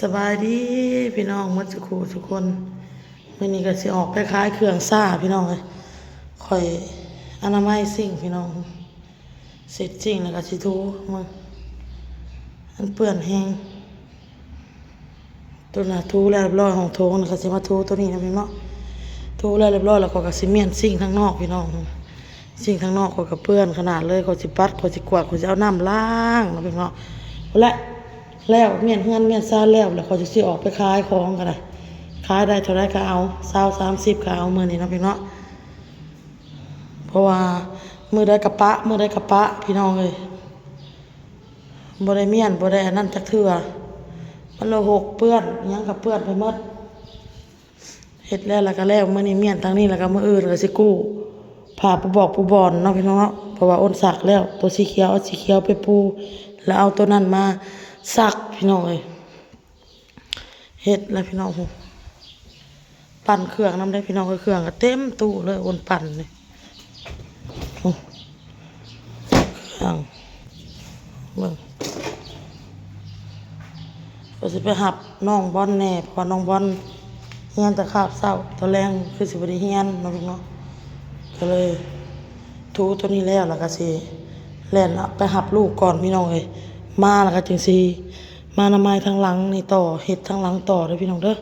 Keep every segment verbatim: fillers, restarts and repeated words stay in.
สบายดีพี่น้องหมดสุขสุคน มื้อนี้ก็สิออกไปขายเครื่องซ่าพี่น้องเอ้ย ข่อยอนามัยซิงค์พี่น้อง เสร็จซิงค์แล้วก็สิถู มึง มันเปื้อนแฮง ตัวน่ะถูแล้วเรียบร้อย ห้องโถงน่ะก็สิมาถูตัวนี้นะพี่น้อง ถูแล้วเรียบร้อยแล้วก็ก็สิเมียนซิงค์ทางนอกพี่น้อง ซิงค์ทางนอกก็ก็เปื้อนขนาดเลย ก็สิปัด ก็สิกวาด ก็สิเอาน้ำล้างเนาะพี่น้อง และ แล้วเมียนเฮือนเมียนซานแล้ว แล้วข้อยสิออกไปขายของก็ได้ ขายได้เท่าใดก็เอา ซาว สามสิบ ก็เอามื้อนี้เนาะพี่น้อง เพราะว่ามื้อใดก็ปะ มื้อใดก็ปะ พี่น้องเอ้ย บ่ได้เมียน บ่ได้อันนั้นจักเทื่อ มันละหกเปื้อน หยังก็เปื้อนไปหมด เฮ็ดแล้วแล้วก็แล้ว มื้อนี้เมียนทางนี้แล้วก็มื้ออื่นก็สิกู้ผ้าปูบอกปูบอนเนาะพี่น้องเนาะ เพราะว่าอ้นซักแล้ว ตัวสีเขียวเอาสีเขียวไปปู แล้วเอาตัวนั้นมาซักพี่น้องเอ้ย เฮ็ดแล้วพี่น้อง โห ปั่นเครื่องนำได้พี่น้องเอ้ย เครื่องก็เต็มตู้เลย อ้นปั่นนี่ โห เครื่อง เบิ่ง ก็สิไปรับน้องบอลแหน่ เพราะว่าน้องบอลเรียนแต่คาบเช้า ตอนแลงคือสิบ่ได้เรียนเนาะพี่เนาะ ก็เลยถูตัวนี้แล้ว แล้วก็สิแล่นไปรับลูกก่อนพี่น้องเอ้ย มาแล้วก็จึงสิมาอนามัยทางหลังนี่ต่อ เฮ็ดทางหลังต่อเด้อพี่น้องเด้อ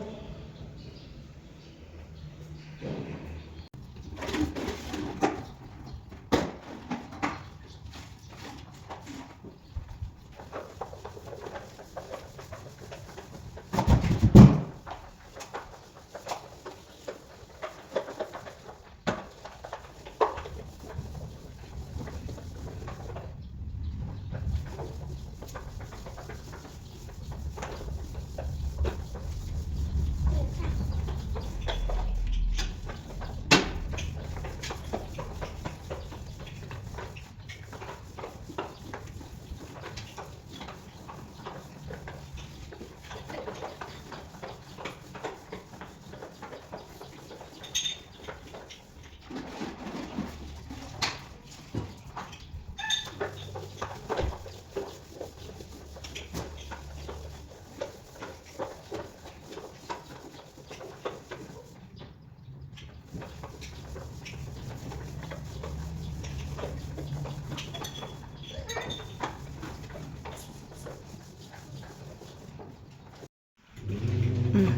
อืม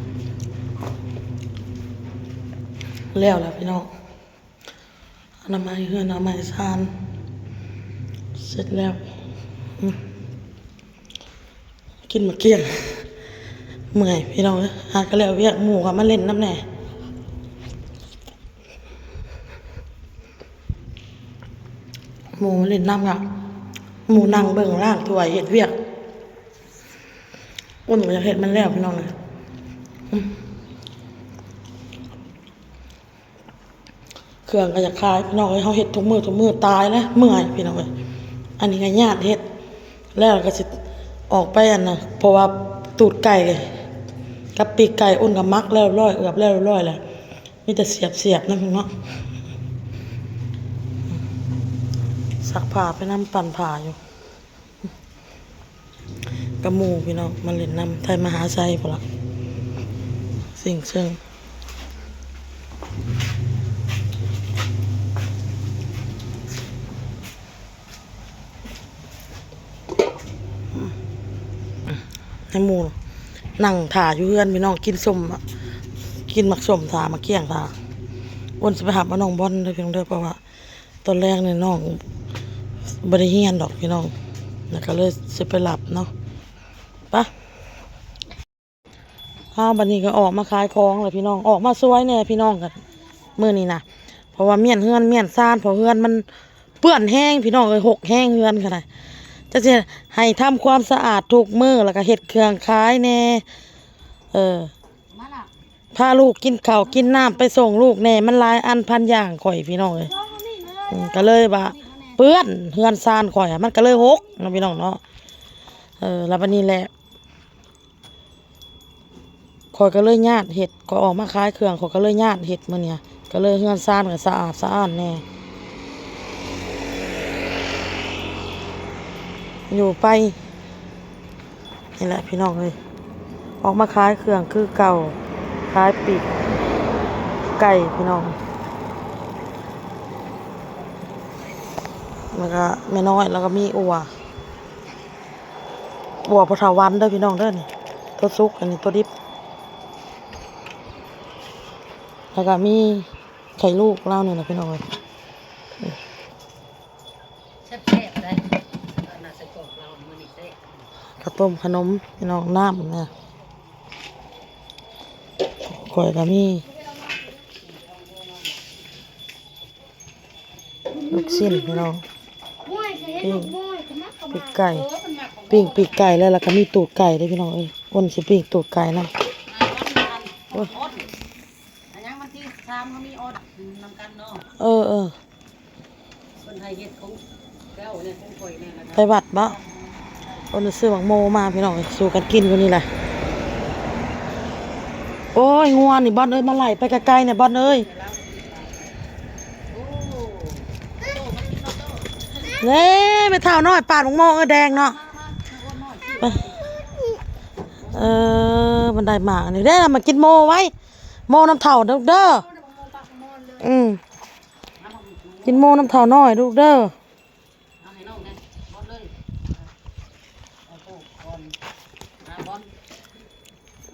แล้วล่ะพี่น้อง อนามัยเฮือนอนามัยซาน เสร็จแล้ว อืม กินมาเกลี้ยง เมื่อยพี่น้องเอ้ย หาก็แล้วเวียก หมู่ก็มาเล่นนำแหน่ หมู่มาเล่นนำก็ หมู่นั่งเบิ่งล้างถ้วยเฮ็ดเวียก อ้นก็อยากเฮ็ดมันแล้วพี่น้องเอ้ย อืม เครื่องก็อยากขายพี่น้องเอ้ย เฮาเฮ็ดทุกมื้อทุกมื้อตายแล้วเมื่อยพี่น้องเอ้ย อันนี้ก็ญาติเฮ็ด แล้วก็สิออกไปอันน่ะ เพราะว่าตูดไก่กับปีกไก่อ้นก็หมักแล้วเรียบร้อย เอือบแล้วเรียบร้อยแล้ว มีแต่เสียบๆ นะพี่น้อง ซักผ้าไปนำ ปั่นผ้าอยู่ กับหมู่พี่น้อง มาเล่นนำ ไทยมหาชัยพุ้นล่ะ สิ่งเชิง ให้หมู่นั่งถ่าอยู่เฮือนพี่น้อง กินส้มอะ กินหมากส้มถ่า หมากเกี้ยงถ่า อ้นสิไปหับเอาน้องบอลเด้อพี่น้องเด้อ เพราะว่า ตอนแรกเนี่ยน้องบ่ได้เรียนดอกพี่น้อง แล้วก็เลยสิไปรับเนาะ ปะ อ้าว บัดนี้ก็ออกมาขายของแล้วพี่น้อง ออกมาสวยแน่พี่น้องกัน มื้อนี้นะ เพราะว่าเมียนเฮือนเมียนซาน เพราะเฮือนมันเปื้อนแฮงพี่น้องเอ้ย หกแฮงเฮือนขนาด จะสิให้ทำความสะอาดทุกมื้อ แล้วก็เฮ็ดเครื่องขายแน่ เออ พาลูกกินข้าวกินน้ำไปส่งลูกแน่ มันหลายอันพันอย่างข่อยพี่น้องเอ้ย อืม ก็เลยว่าเปื้อนเฮือนซานข่อยอะ มันก็เลยหกเนาะพี่น้องเนาะ เออ แล้วบัดนี้แหละ ข่อยก็เลยญาติเฮ็ด ข่อยออกมาขายเครื่อง ข่อยก็เลยญาติเฮ็ดมื้อเนี้ย ก็เลยเฮือนซานก็สะอาดสะอ้านแน่ อยู่ไป นี่แหละพี่น้องเอ้ย ออกมาขายเครื่องคือเก่า ขายปีกไก่พี่น้อง แล้วก็แม่น้อย แล้วก็มีอั่ว อั่วพ่อเฒ่าวันเด้อพี่น้องเด้อ นี่ ตัวสุก อันนี้ตัวดิบ แล้วก็มีไข่ลูกลาวนี่แหละพี่น้องเอ้ย แซ่บๆ ได้ อันน่ะ ไส้กรอกลาวมื้อนี้แซ่บ ข้าวต้มขนมพี่น้อง น้ำนะ ข้อยก็มี ลูกชิ้นพี่น้อง ปิ้ง ปีกไก่ ปิ้งปีกไก่แล้ว แล้วก็มีตูดไก่ด้วยพี่น้องเอ้ย อ้นสิปิ้งตูดไก่นำ โอ้ย อันยังวันที่สามเขามีออดนำกันเนาะ เออ เออ เพิ่นให้เฮ็ดของเจ้าเนี่ย ของข่อยเนี่ยนะ ไปวัดบ่ อ้นซื้อหมากโมมาพี่น้อง สู่กันกินอยู่นี่แหละ โอ้ย งัวนี่บอลเอ้ย มาไล่ไปไกลๆ เนี่ยบอลเอ้ย โอ้ โตมากินเนาะโต เน่ แม่เฒ่าน้อยปาดหมากโมเอ้ย แดงเนาะ มามามาอ้นน้อย ไป เออ มันได้หมากอันนี้เด้อ มากินโมไว้ โมน้ำเฒ่าเด้อ อืม กินโมน้ำเฒ่าน้อยลูกเด้อ เอาให้น้องแหน่ บอลเลย เอาโตก่อน มาบอล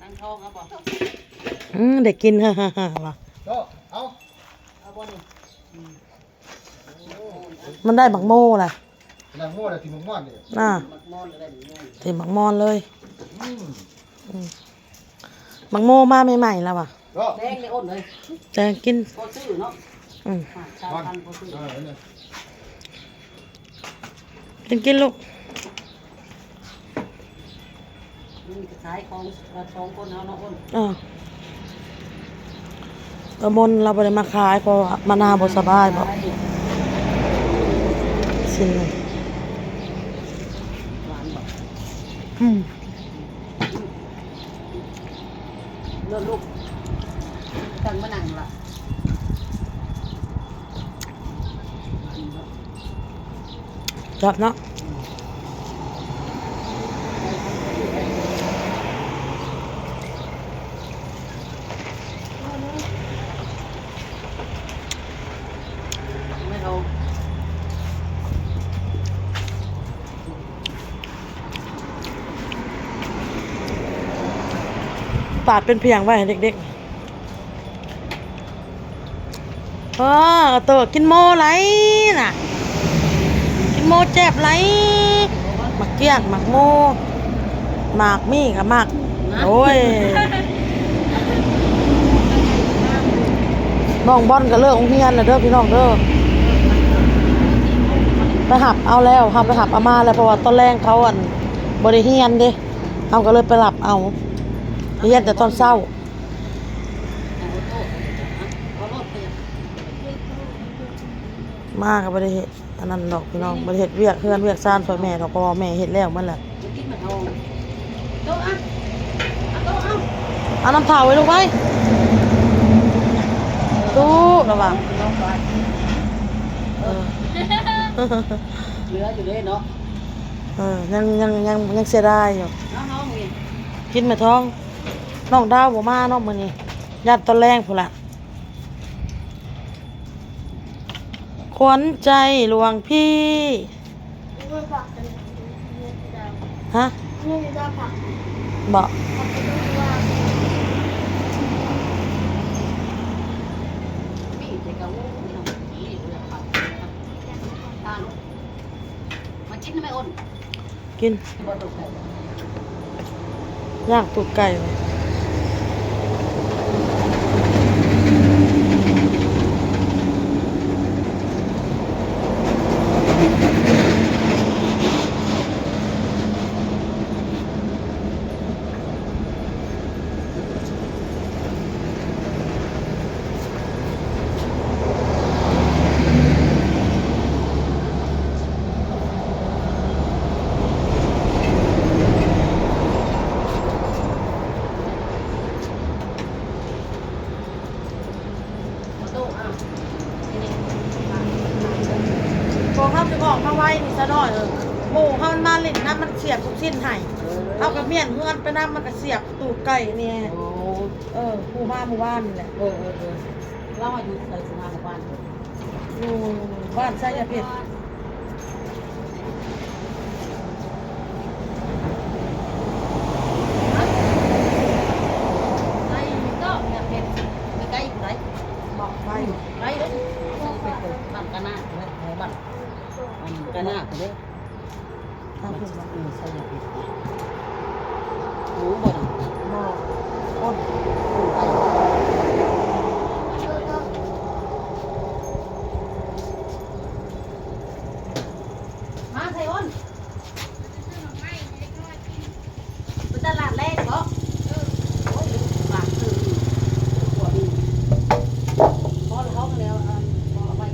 นั่งท้องเอาบ่ อืม ได้กิน ฮ่าฮ่าฮ่าว่ะ โต เอา เอาบอลนี่ อืม มันได้หมากโมล่ะ หมากโมน่ะ ที่หมากม่อนนี่ อ่า หมากม่อนก็ได้หมากม่อน ที่หมากม่อนเลย อืม อืม หมากโมมาใหม่ๆ แล้วว่ะ โต แดงเลยอ้นเลย แดงกิน พอซื้อเนาะ อืม อ่ะ ชาวพันธุ์พอซื้อ เออ เนี่ย กินกินลูก นี่ก็ขายของเราสองคนเอาเนาะอ้น อ่า ตะมนเราบ่ได้มาขาย เพราะว่ามะนาวบ่สบายบ่ ขาย สิ้นหนึ่ง หวานบ่ อืม เลิศลูก ตั้งมานั่งละ ครับเนาะ ไม่เอา ปาดเป็นเพียงไว้ให้เด็กๆ เออ โตกินโมไหลน่ะ กินโมแจบไหล หมากเกี้ยง หมากโม หมากมี่กับหมาก โอ้ย น้องบอลก็เลิกโรงเรียนแล้วเด้อพี่น้องเด้อ ไปหับเอาแล้ว เฮาไปหับเอามาแล้ว เพราะว่าตอนแลงเขา อั่น บ่ได้เรียนเด้ เฮาก็เลยไปหับเอา เรียนแต่ตอนเช้า มาก็บ่ได้เฮ็ดอันนั้นดอกพี่น้อง บ่ได้เฮ็ดเวียกเฮือนเวียกซานช่วยแม่ดอก เพราะว่าแม่เฮ็ดแล้วหมดแหละ มากินหมากทอง โต๊ะอ่ะ เอาโต๊ะเอา เอาน้ำเผาไว้ลูกไว้ ตู้ระวัง เออ เหลืออยู่เด้เนาะ เออ ยัง ยัง ยัง ยังเสียดายอยู่ เอาน้องนี่ กินหมากทอง น้องดาวบ่มาเนาะมื้อนี้ ย่านตอนแลงพู้นล่ะ ขวัญใจหลวงพี่ ฮะ บ่ มากินไหมอ้น กิน ย่างตูดไก่ไว้ พวกเขาจะบอกมาไว้นี่ซะหน่อย เออ หมู่เขามันมาเล่นนะ มันเสียบทุกสิ้นให้ เอากระเมี้ยนเฮือนไปนำ มันก็เสียบประตูไก่นี่ โอ้ เออ ผู้มาเมื่อวานนี่แหละ เออ เออ เออ เราอายุใส่ผู้มาเมื่อวาน อยู่บ้านไซยาเพชร ไก่ก็อยากเป็น ไก่อยู่ไหน บอกไป ไก่เด้อ บ้านกะนา บ้าน บ้านกะนาเด้อ ทางคุณ อืม ใส่ยาพิษ หมูบ่ บ่ คน มาใส่อ้น ไปตลาดแรกบ่ โอ้ย ปากตื่น หัวดี พอแล้ว เอาแล้ว อ่ะ พอเอาไว้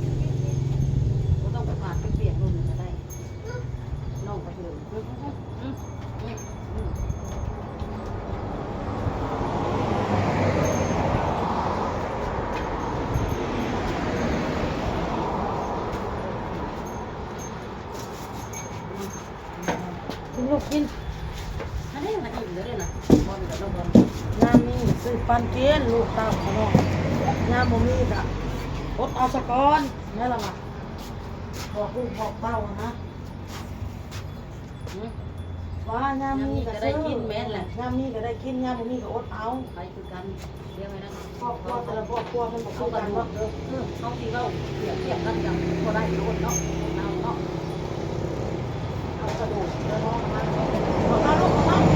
บ่ต้องไปปาดไปเปียกลงก็ได้ น้องก็เดิน อืม อืม อืม อืม กินลูกกิน อันนี้มันอิ่มแล้วเนี่ยนะ บอลกับน้องบอล ยามนี้ซื้อปันกิน ลูกเต้าขะน้อง ยามบ่มีก็อดเอาซะก่อน นั่นล่ะว่ะ บอกลูกบอกเต้านะ อืม ว่ายามมีก็ ยามมีก็ได้ ซื้อ กินแม่นแหละ ยามมีก็ได้กิน ยามบ่มีก็อดเอา ไปคือกัน เดี๋ยวไว้นะ ครอบครัวแต่ละครอบครัวมันบ่คือกันเนาะ เออ เขาสิเว้าเปรียบเทียบกันกับบ่ได้โลดเนาะ เอาเนาะ เอากระดูกเนาะ เอามา เอาลูกเอามา เอา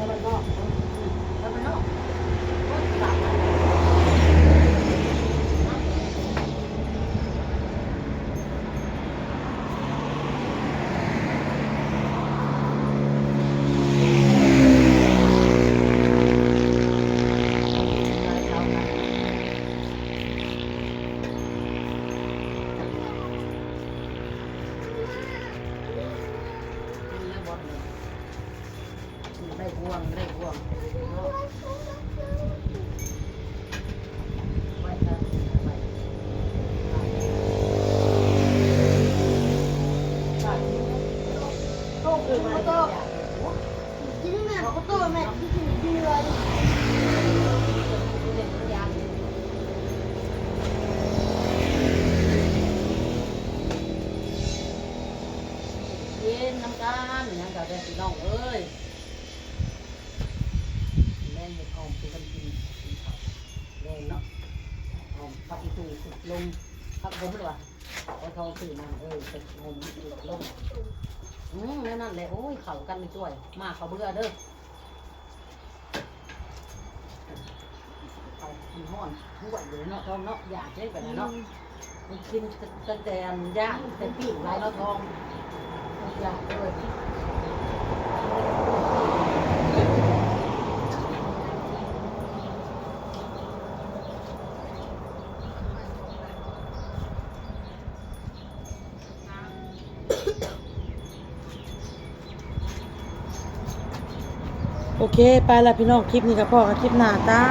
ไว้พ่อสิทนมันนะ ได้บ่วง ได้บ่วง ไว้ครับ ไว้ โตขึ้นมา โต กินแม่ เขาก็โตแม่ กิน กินเลย เย็นน้ำกัน หยังก็ได้พี่น้องเอ้ย แลงเห็ดหอมสู่กันกิน กินข้าวแลงเนาะ หอมผักอีตู ลง ผักขมหรือว่า เอาทองซื้อมา เออ เห็ดหอมสู่ลง อืม แนวนั้นแหละ โอ้ย เข้ากันนี่จ้วย มาเข้าเบื่อเด้อ เขากินฮ้อนถ้วยเลยเนาะ ทองเนาะ อยากได้แบบนั้นเนาะ อืม มันกินตั้งแต่อันย่างแต่ปิ้งหลายเนาะ ทอง อยากเลย โอเค ไปละพี่น้อง คลิปนี้ก็พ้อกันคลิปหน้าจ้า